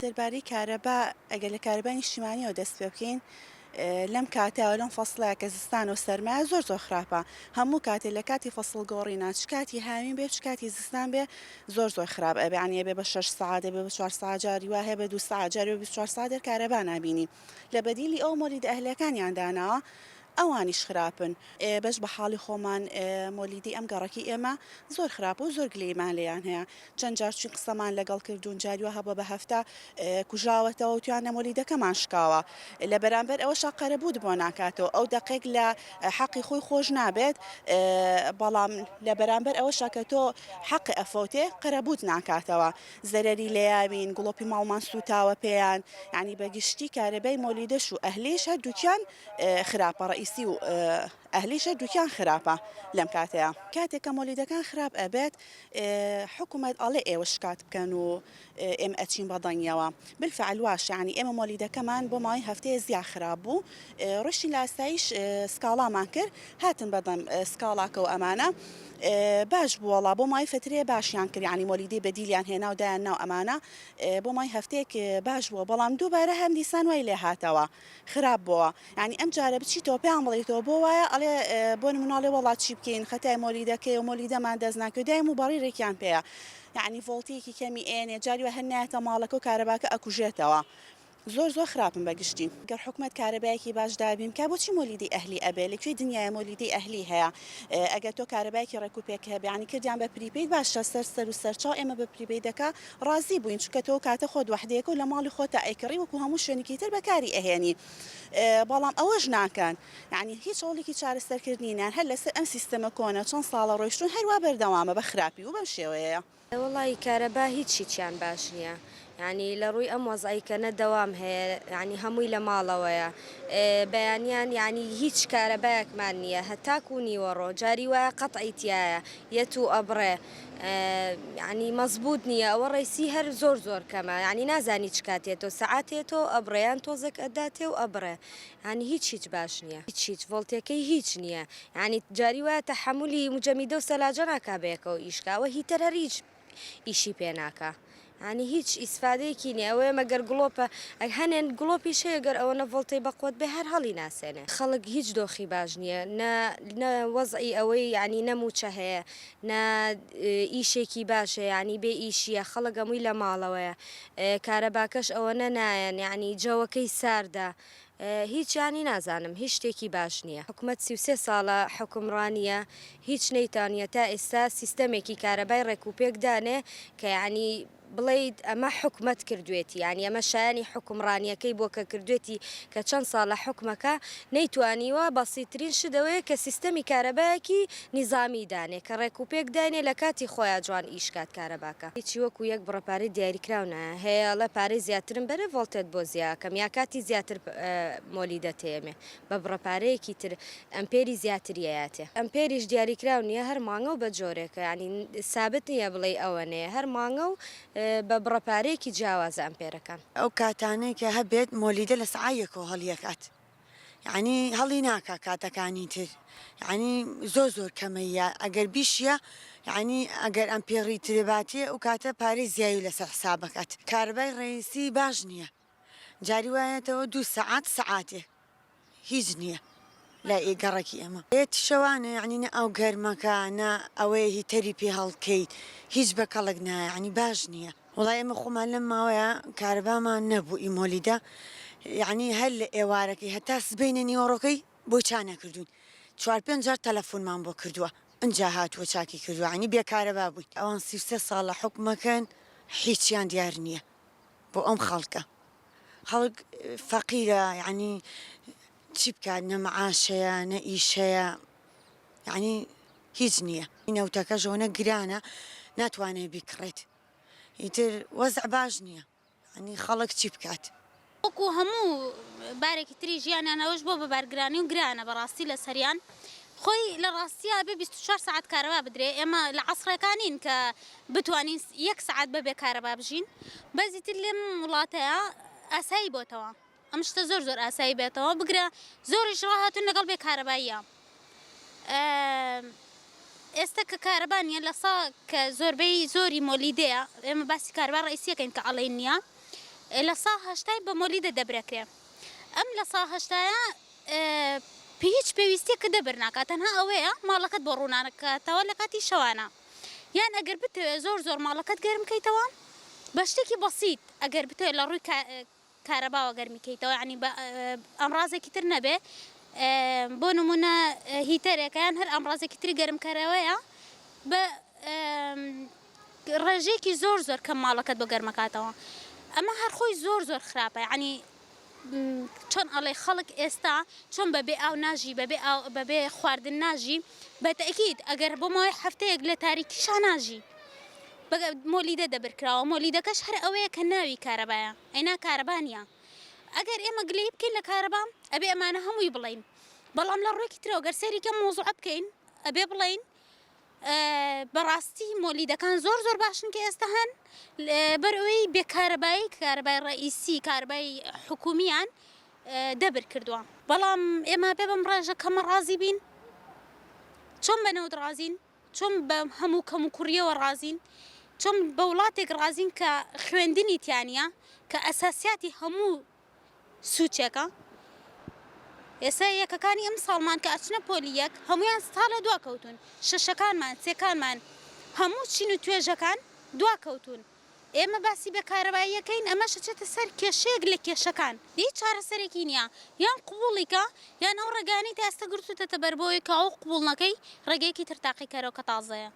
دەربارەی کارەبا ئەگەر لە کارەبای نیشتیمانیەوە دەست پێ بکەین لەم کاتە لەم فەسڵە کە زستان و سەرمایە زۆر زۆر خراپە هەموو کاتێ لە کاتی فەسڵ گۆڕینا چ کاتی هاوین بێ چ کاتی زستان بێ زۆر زۆر خراپ ئەبێ یانی ئەبێ بە شەش سەعات ئەبێ بە چوار سەعات جاری وا هەیە بە دوو سەعات جاری وا 24 سەعات دەر کارەبا نابینی لە بەدیلی ئەو مۆلیدە ئەهلیەکانیان داناوە ئەوانیش خراپن. بەش بە حاڵی خۆمان مۆلیدەی ئەم گەڕەکی ئێمە زۆر خراپە و زۆر گلەییمان لێیان هەیە. چەند جار چوین قسەمان لەگەڵ کردوون، جاری وا هەبووە بە هەفتە کوژاوەتەوە وتویانە مۆلیدەکەمان شکاوە. لە بەرامبەر ئەوەشا قەرەبووت بۆ ناکاتەوە. ئەو دەقێک لە حەقی خۆی خۆش نابێت، بەڵام لە بەرامبەر ئەوەشا کە تۆ حەقی ئەفەوتێ قەرەبووت ناکاتەوە. زەرەری لێیاوین، گڵۆپی ماڵمان سووتاوە پێیان. یانی بە گشتی کارەبای مۆلیدەش و ئەهلیش هەردووکیان خراپە ڕەئیسی و ئەهلیش هەردووکیان خراپە لەم کاتەیا. کاتێک کە مۆلیدەکان خراپ ئەبێت حکومەت ئەڵێ ئێوە شکات بکەن و ئێمە ئەچین بە دەنگیەوە بالفعل واشە یانی ئێمە مۆلیدەکەمان بۆ ماوەی هەفتەیە زیا خراپ بوو ڕۆشتین لە ئاسایش سکاڵامان کرد هاتن بەدەم سکاڵاکە و ئەمانە باش بوو وەڵا بۆ ماوەی فترەیە باشیان کرد یانی مۆلیدەی بەدیلیان هێنا و دایان ناو ئەمانە بۆ ماوەی هەفتەیەک باش بووە بەڵام دووبارە هەم دیسان وای لێ هاتەوە خراپ بۆوە یانی ئەم جارە بچیتەوە پێیان بڵێیتەوە بۆ وایە ئەڵێ بۆ نمونە ئەڵێ وەڵا چی بکەین خەتای مۆلیدەکەیە و مۆلیدەمان دەست ناکەوێ دایم موبەڕیرێکیان پێیە یانی ڤۆڵتیەکی کەمی ئێنێ جاری وا هەر نایەتە ماڵەکە و کارەباکە ئەکوژێتەوە زۆر زۆر خراپن بە گشتی. گەر حکومەت کارەبایەکی باش دابین بکا بۆچی مۆلیدەی ئەهلی ئەبێ لە کوێی دنیایە مۆلیدەی ئەهلی هەیە ئەگەر تۆ کارەبایەکی ڕێک و پێک هەبێ یانی کردیان بە prepaid باشە سەر سەر و سەرچاو ئێمە بە prepaid ەکە ڕازی بووین چونکە تۆ ئەو کاتە خۆت وەحدەیەکە و لە ماڵی خۆتا ئەیکڕی وەکو هەموو شوێنێکی تر بەکاری ئەهێنی بەڵام ئەوەش ناکەن یانی هیچ هەوڵێکی چارەسەرکردنی نیان هەر لەسەر ئەم سیستەمە کۆنە چەند ساڵە ڕۆیشتوون هەروا بەردەوامە بە خراپی و بەم شێوەیەیە. وەڵایی کارەبا هیچ هیچیان باش نیە یانی لە ڕووی ئەم وەزعەی کە نە دەوام هەیە یانی هەمووی لە ماڵەوەیە بەیانیان یانی هیچ کارەبایەکمان نییە هەتاکوو نیوەڕۆ جاری وایە قەتعی تایە یەت و ئەبڕێ یانی مەزبووت نییە ئەوە ڕێسی هەر زۆر زۆر کەمە یانی نازانی چ کاتێتەوە سەعاتێتەوە ئەبڕێ یان تۆزێک ئەداتێ و ئەبڕێ یانی هیچ هیچ باش نییە هیچ هیچ ڤۆڵتێکەی هیچ نییە یانی جاری وایە تەحەمولی موجەمیدە و سەلاجە ناکا بەیەکەوە ئیش کا ئەوە heater هەر هیچ ئیشی پێ ناکا یانی هیچ ئیسفادەیەکی نیە ئەوەیە مەگەر گڵۆپە ئەگ هەنێن گڵۆپیش هەیە گەر ئەوەنە ڤۆڵتەی بەقوەت بێ هەر هەڵی ناسێنێ خەڵک هیچ دۆخی باش نیە نە نە وەزعی ئەوەی یانی نە موچە هەیە نە ئیشێکی باش هەیە یانی بێ ئیشیە خەڵک هەمووی لە ماڵەوەیە کارەباکەش ئەوەنە نایەن یانی جەوەکەی ساردە هیچ یانی نازانم هیچ شتێکی باش نیە. حکومەت 33 ساڵە حوکمڕانیە هیچ نەیتانیە تا ئێستا سیستەمێکی کارەبای ڕێکوپێک دانێ کە یانی بڵێیت ئەمە حکومەت کردوێتی یانی ئەمە شایانی حوکمڕانیەکەی بوە کە کردوێتی کە چەند ساڵە حوکمەکە نەیتوانیوە بەسیترین شت ئەوەیە کە سیستەمی کارەبایەکی نیزامی دانێ کە ڕێکوپێک داینێ لە کاتی خۆیا جوان ئیش کات کارەباکە. هیچی وەکو یەک بڕە پارەی دیاریکراو نایە هەیە ئەڵێ پارەی زیاترم بەرێ ڤۆڵتێت بۆ زیاکەم یا کاتی زیاتر مۆلیدە تێمێ بە بڕە پارەیەکی تر ئەمپێری زیاتری ئەیاتێ ئەمپێریش دیاریکراو نیە هەر مانگە و بە جۆرێکە یانی سابت نیە بڵێی ئەوەنەیە هەر مانگە و بە بڕە پارەیەکی جیاوازە ئەمپێرەکان. ئەو کاتانەی کە هەبێت مۆلیدە لە سەعا یەکەوە هەڵیەکات یانی هەڵی ناکا کاتەکانی تر یانی زۆر زۆر کەمەیە ئەگەر بیشیە یانی ئەگەر ئەمپێڕی ترێ باتێ ئەو کاتە پارەی زیاوی لەسەر حسابەکات کارەبای ڕەئیسی باش نییە جاری وایەتەوە دوو سەعات سەعاتێ هیچ نییە لای گەڕەکی ئێمە ئێت شەوانە یعنی نە ئاو گەرمەکە نە ئەوەیە heater ی پێ هەڵکەیت هیچ بە کەڵک نایە یعنی باش نییە وەڵای ئێمە خۆمان لەم ماوەیە کارەبامان نەبوو ئی مۆلیدە یعنی هەر لە ئێوارەکەی هەتا سبەینێ نیوەڕۆکەی بۆی چا نەکردوین چوار پێنج جار تەلەفونمان بۆ کردووە ئنجا هاتووە چاکی کردووە یعنی بێ کارەبا بووین ئەوان 33 ساڵە حوکمەکەن هیچیان دیار نییە بۆ ئەم خەڵکە خەڵک فەقیرە یعنی چی بکات نە معاش هەیە نە ئیش هەیە یعنی هیچ نییە نەوتەکەش ئەوەنە گرانە ناتوانێت بیکڕێت ئیتر وەزع باش نییە یعنی خەڵک چی بکات. وەکو هەموو بارێکی تری ژیانیان ئەوەش بۆ بە بارگرانی و گرانە بەڕاستی لەسەریان خۆی لە ڕاستیا ئەبێ 24 سەعات کارەبا بدرێ ئێمە لە عەسرێکا نین کە بتوانین یەک سەعات بەبێ کارەبا بژین بەس ئیتر لەم وڵاتەیا ئاسایی بۆتەوە ئەم شتە زۆر زۆر ئاسایی بێتەوە بگرە زۆریش ڕاهاتوون لەگەڵ بێ کارەباییە ئێستا کە کارەبا نییە لە سا کە زۆربەی زۆری مۆلیدەیە ئێمە باسی کارەبا ڕئیسیەکەین کە ئەڵێن نییە. لە سا هەشتای بە مۆلیدە دەبرەکرێ ئەم لە سا هەشتایە هیچ پێویستیەکە دەبر ناکات تەنها ئەوەیە ماڵەکەت بۆ ڕووناکاتەوە لە کاتی شەوانە یان ئەگەر بتەوێت زۆر زۆر ماڵەکەت گەرم کەیتەوە بە شتێکی بەسیت ئەگەر بتەوێت لە ڕووی کارەباوە گەرمی کەیتەوە یانی بە ئامڕازێکی تر نەبێ بۆ نمونە هیتەرێکە یان هەر ئامڕازێکی تری گەرمکەرەوەیە بە ڕێژەیەکی زۆر زۆر کەم ماڵەکەت بۆ گەرمەکاتەوە ئەمە هەر خۆی زۆر زۆر خراپە یعنی چۆن ئەڵێ خەڵک ئێستا چۆن بەبێ ئاو ناژی بەبێ ئاو بەبێ خواردن ناژی بە تەئکید ئەگەر بۆ ماوەی هەفتەیەک لە تاریکیشا ناژی مۆلیدە دەبر کراوە مۆلیدەکەش هەر ئەوەیە کە ناوی کارەبایە ئەینا کارەبا نییە ئەگەر ئێمە گلەیی بکەین لە کارەبا ئەبێ ئەمانە هەمووی بڵێین بەڵام لە ڕوویەکی ترەوە گەر سەیری کەم مەوزوعە بکەین ئەبێ بڵێین بەڕاستی مۆلیدەکان زۆر زۆر باشن کە ئێستا هەن بەر ئەوەی بێ کارەبایی کارەبای ڕئیسی کارەبای حکومیان دەبر کردووە بەڵام ئێمە بێ بەم ڕێژە کەمە ڕازی بین چۆن بە نەوت ڕازین چۆن بە هەموو کەموکوڕییەوە ڕازین؟ چۆن بە وڵاتێک ڕازین کە خوێندنی تیا نییە، کە ئەساسیاتی هەموو سوچێکە؟ ئێستا یەکەکانی ئەمساڵمان کە ئەچنە پۆلی یەک هەموویان ساڵە دواکەوتوون، شەشەکانمان، سێکانمان، هەموو چین و توێژەکان دواکەوتوون. ئێمە باسی بێ کارەباییەکەین ئەمەش ئەچێتە سەر کێشەیەک لە کێشەکان هیچ چارەسەرێکی نییە یان قبوڵی کە یان ئەو ڕێگایانەی تا ئێستا گرتوتەتە بەر بۆ ئەوەی کە ئەو قبوڵ نەکەی ڕێگەیەکی تر تاقیکەرەوە کە تازەیە.